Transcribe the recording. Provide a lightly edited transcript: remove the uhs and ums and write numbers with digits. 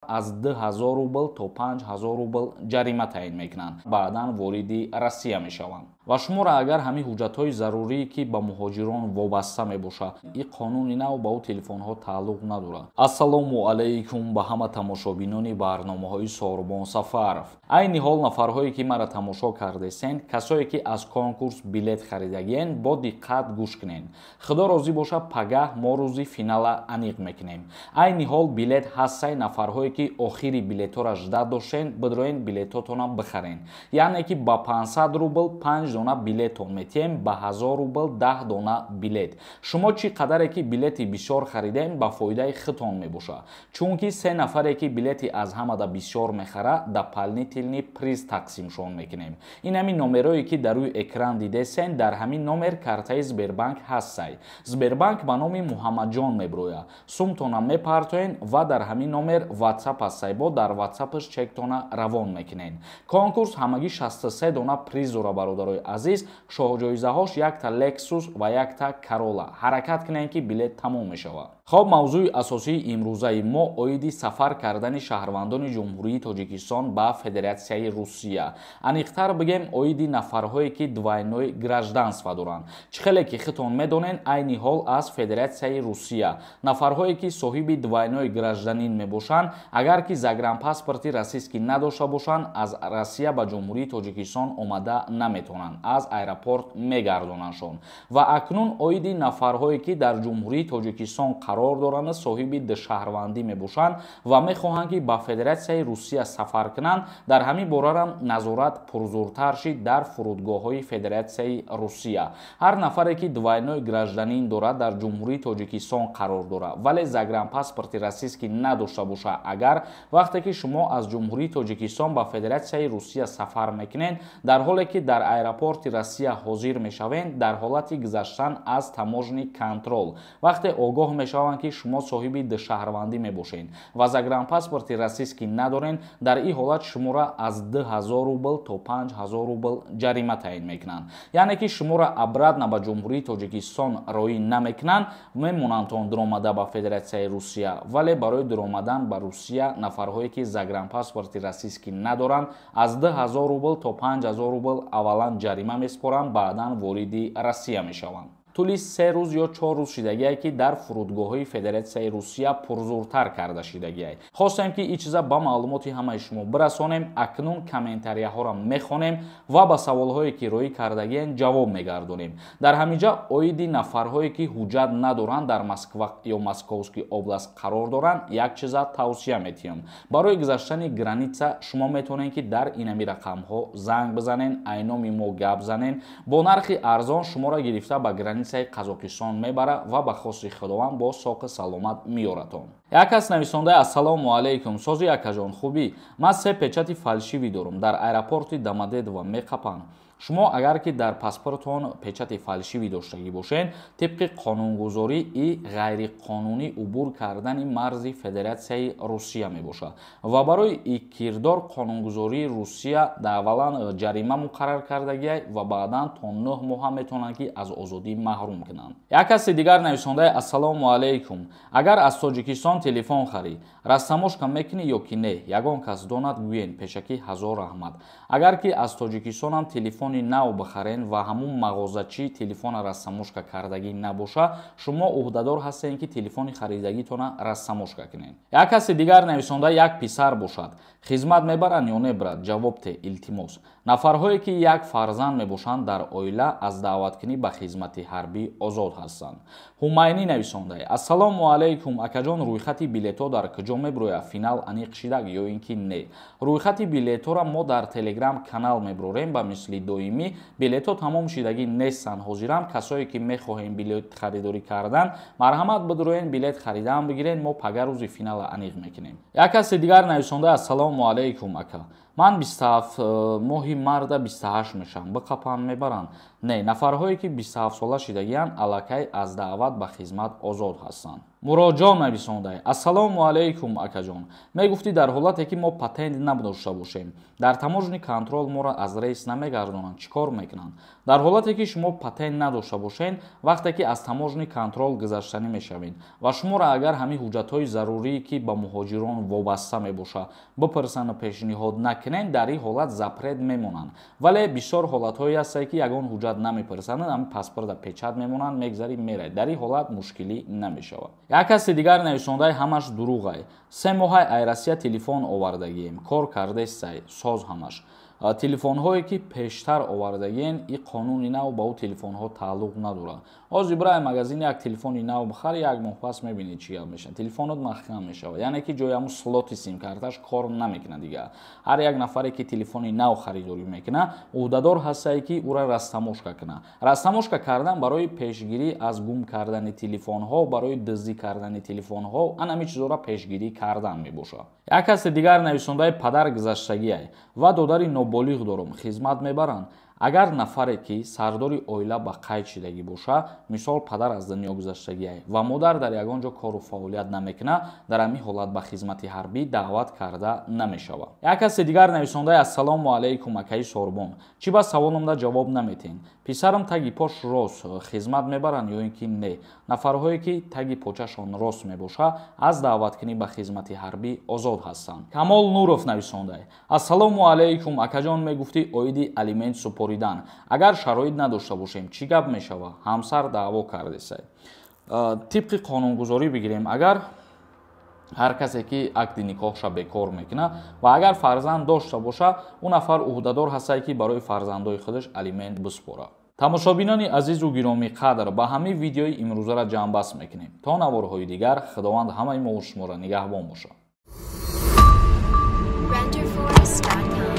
Аз 2000 рубл то 5000 рубл ҷарима таъин мекунанд, баъдан вориди Россия мешаванд. Ва шуморо агар ҳамин ҳуҷҷатҳои зарурие, ки ба муҳоҷирон вобаста мебошад, ин қонуни нав ба ӯ телефонҳо тааллуқ надорад. Ассалому алайкум ба ҳама тамошобинони барномаҳои Сорбон Сафаров. Айни ҳол нафарҳое, ки маро тамошо кардесен, касое, ки аз конкурс билет харидагиен, бо диққат гӯш кунен. Худо розӣ боша, пагаҳ мо рӯзи финала аниқ мекунем. Айни ҳол билет ҳастай. Нафарҳое, ки охири билетҳоро жда доштен, бидроен, билетҳотона бихарен. Яъне ки ба 500 рубл 5 дона билетон метиҳем, ба 1000 рубл 10 дона билет. Шумо чӣ қадаре ки билети бисёр харидем, ба фоидаи худтон мебошад, чунки се нафаре, ки билети аз ҳамада бисёр мехара, дополнительный приз тақсимшон мекунем. Ин ҳамин номерое, ки дар рӯи экран дидесен, дар ҳамин номер картаи Сбербанк ҳастай. Сбербанк ба номи Муҳаммадҷон меброяд. Сумтона мепартоен ва дар ҳамин номер Ватсап ҳастай, бо дар Ватсапаш чектона равон мекунен. Конкурс ҳамагӣ 63 дона приз дора, бародарои азиз. Шоҳҷоизаҳош якта Лексус ва якта Карола. Ҳаракат кунем, ки билет тамом мешавад. Хоб, мавзӯи асосии имрӯзаи мо оиди сафар кардани шаҳрвандони Ҷумҳурии Тоҷикистон ба Федератсияи Русия, аниқтар бигем, оиди нафарҳое, ки двойной гражданство доранд. Чӣ хеле ки худтон медонен, айни ҳол аз Федератсияи Русия нафарҳое, ки соҳиби двойной гражданин мебошанд, агар ки загранпаспорти российский надошта бошанд, аз Россия ба Ҷумҳурии Тоҷикистон омада наметавонанд, аз аэропорт мегардонандшон. Ва акнун оиди нафарҳое, ки дар Ҷумҳурии Тоҷикистон қарор доранд, соҳиби душаҳрвандӣ мебошанд ва мехоҳанд, ки ба Федератсияи Русия сафар кунанд, дар ҳамин борарам назорат пурзуртар шид дар фурудгоҳҳои Федератсияи Русия. Ҳар нафаре, ки двойной гражданин дорад, дар Ҷумҳурии Тоҷикистон қарор дорад, вале загранпаспорти российский надошта бошад, агар вақте ки шумо аз Ҷумҳурии Тоҷикистон ба Федератсияи Русия сафар мекунед, дар ҳоле ки дар аэропорти Россия ҳозир мешавед, дар ҳолати гузаштан аз таможенный контроль, вақте огоҳ мешаванд, ки шумо соҳиби душаҳрвандӣ мебошед ва загранпаспорти российский надоред, дар ин ҳолат шуморо аз 2000 рубл то 5000 рубл ҷарима таъин мекунанд. Яъне ки шуморо обратно ба Ҷумҳурии Тоҷикистон роӣ намекунанд, мемонандтон дуромада ба Федератсияи Русия. Вале барои дуромадан ба Русия нафарҳое, ки загранпаспорти российский надоранд, аз 2000 рубл то 5000 рубл аввалан ҷарима месупоранд, баъдан вориди Россия мешаванд. Тӯли 3 рӯз ё 4 рӯз шидагие, ки дар фурудгоҳҳои Федератсияи Русия пурзуртар карда шидагие. Хостем, ки ин чиза ба маълумоти ҳамаи шумо бирасонем. Акнун комментарияҳоро мехонем ва ба саволҳое, ки роӣ кардагиен, ҷавоб мегардонем. Дар ҳамин ҷа оиди нафарҳое, ки ҳуҷҷат надоранд, дар Москва ё Московский область қарор доранд, як чиза тавсия метиҳам. Барои гузаштани граница шумо метавонед, ки дар инами рақамҳо занг бизанен, айноми мо гап занен. Бо нархи арзон шуморо гирифта ба границаи Қазоқистон мебара ва ба хости Худованд бо соқи саломат меёратон. Як кас нависондаи: «Ассалому алайкум, сози акаҷон, хубӣ? Ман се печати фальшивый дорам, дар аэропорти Домодедово меқапанд?» Шумо агар ки дар паспортон печати фальшивый доштагӣ бошед, тибқи қонунгузорӣ и ғайриқонунӣ убур кардани марзи Федератсияи Русия мебошад ва барои и кирдор қонунгузории Русия аввалан ҷарима муқаррар кардагиай ва баъдан то 9 моҳа метавонанд, ки аз озодӣ маҳрум кунанд. Як каси дигар нависондаи: «Ассалому алайкум, агар аз Тоҷикистон телефон харӣ, растаможка мекунӣ ё ки не? Ягон кас донад, гӯен, пешакӣ ҳазор раҳмат». Агар ки аз Тоҷикистонам телефони нав бихарен ва ҳамун мағозачӣ телефона растаможка кардагӣ набоша, шумо ӯҳдадор ҳастем, ки телефони харидагитона растаможка кунед. Як каси дигар нависонда: «Як писар бошад, хизмат мебаранд ё не, брат? Ҷавоб те, илтимос». Нафарҳое, ки як фарзанд мебошанд дар оила, аз даъваткунӣ ба хизмати ҳарбӣ озод ҳастанд. Ҳумайнӣ нависонда: «Ассалому алайкум, акаҷон, рӯйхати билетҳо дар куҷо меброяд? Финал аниқ шидаг ё ин ки не?» Рӯйхати билетҳоро мо дар Телеграм канал меброрем ба мисли доимӣ. Билетҳо тамом шидагӣ нестанд ҳозирам. Касое, ки мехоҳем билет харидорӣ кардан, марҳамат, бидроен, билет харидан бигирен. Мо пага рӯзи финала аниқ мекунем. Як каси дигар нависонда: «Ассалому алайкум, ака, Ман 27 моҳи марда 28 мешавам, биқапан мебаранд? Не, нафарҳое ки 27 сола шидагиянд, аллакай аз даъват ба хизмат озод ҳастанд. Муроҷон нависондай: ассалому алайкум, акаҷон. Мегуфтӣ, дар ҳолате ки мо патент надошта бошем, дар таможенный контроль моро аз рейс намегардонанд, чӣ кор мекунанд? Дар ҳолате ки шумо патент надошта бошед, вақте ки аз таможенный контроль гузаштанӣ мешавед ва шуморо агар ҳамин ҳуҷҷатҳои зарурие, ки ба муҳоҷирон вобаста мебошад, бипурсанду пешниҳод накунед, дар ин ҳолат запрет мемонанд. Вале бисёр ҳолатҳое ҳастанд, ки ягон ҳуҷҷат намепурсанд, ҳамин паспорта печать мемонанд, мегзарӣ, меравед. Дар ин ҳолат мушкилӣ намешавад. Як каси дигар нависондаи: ҳамаш дурӯғай, 3 моҳай ай Россия телефон овардагием, кор кардестай соз ҳамаш. Телефонҳое ки пештар овардагиен, и қонуни нав ба ӯ телефонҳо тааллуқ надорад. Ҳозир бирай магазин, як телефони нав бихар, як моҳ пас мебинед, чӣ гап мешавад. Телефонот маҳкам мешавад, яъне ки ҷои ҳамун слоти симкарташ кор намекунад дигар. Ҳар як нафаре ки телефони нав харидорӣ мекунад, ӯҳдадор ҳастае, ки ӯра растаможка кунад. Растаможка кардан барои пешгирӣ аз гум кардани телефонҳо, барои дуздӣ кардани телефонҳо, ан ҳамин чизҳоро пешгирӣ кардан мебошад. Як каси дигар нависондаи: падар гузаштагиай ва додари ноболиғ дорум, хизмат мебаранд? Агар нафаре ки сардори оила ба қайд шидагӣ боша, мисол, падар аз дунё гузаштагиай ва модар дар ягон ҷо кору фаъолият намекунад, дар ҳамин ҳолат ба хизмати ҳарбӣ даъват карда намешавад. Як каси дигар нависондаи: ассалому алайкум, акаи Сорбон, чӣ ба саволумда ҷавоб наметен? Писарам таги пош рост, хизмат мебаранд ё ин ки не? Нафарҳое ки таги почашон рост мебошад, аз даъваткунӣ ба хизмати ҳарбӣ озод ҳастанд. Камол Нуров нависондай: ассалому алайкум, акаҷон, мегуфтӣ оиди алимент супоридан, агар шароит надошта бошем, чӣ гап мешавад? Ҳамсар даъво кардесай. Тибқи қонунгузорӣ бигирем, агар ҳар касе ки акди никоҳша бекор мекунад ва агар фарзанд дошта боша, ӯ нафар ӯҳдадор ҳастае, ки барои фарзандои худаш алимент биспорад. Тамошобинони азизу гиромӣ қадр, ба ҳамин видеои имрӯзаро ҷамъбаст мекунем. То наворҳои дигар, Худованд ҳамаи мову шуморо нигаҳбон бошад. Renderforest.com.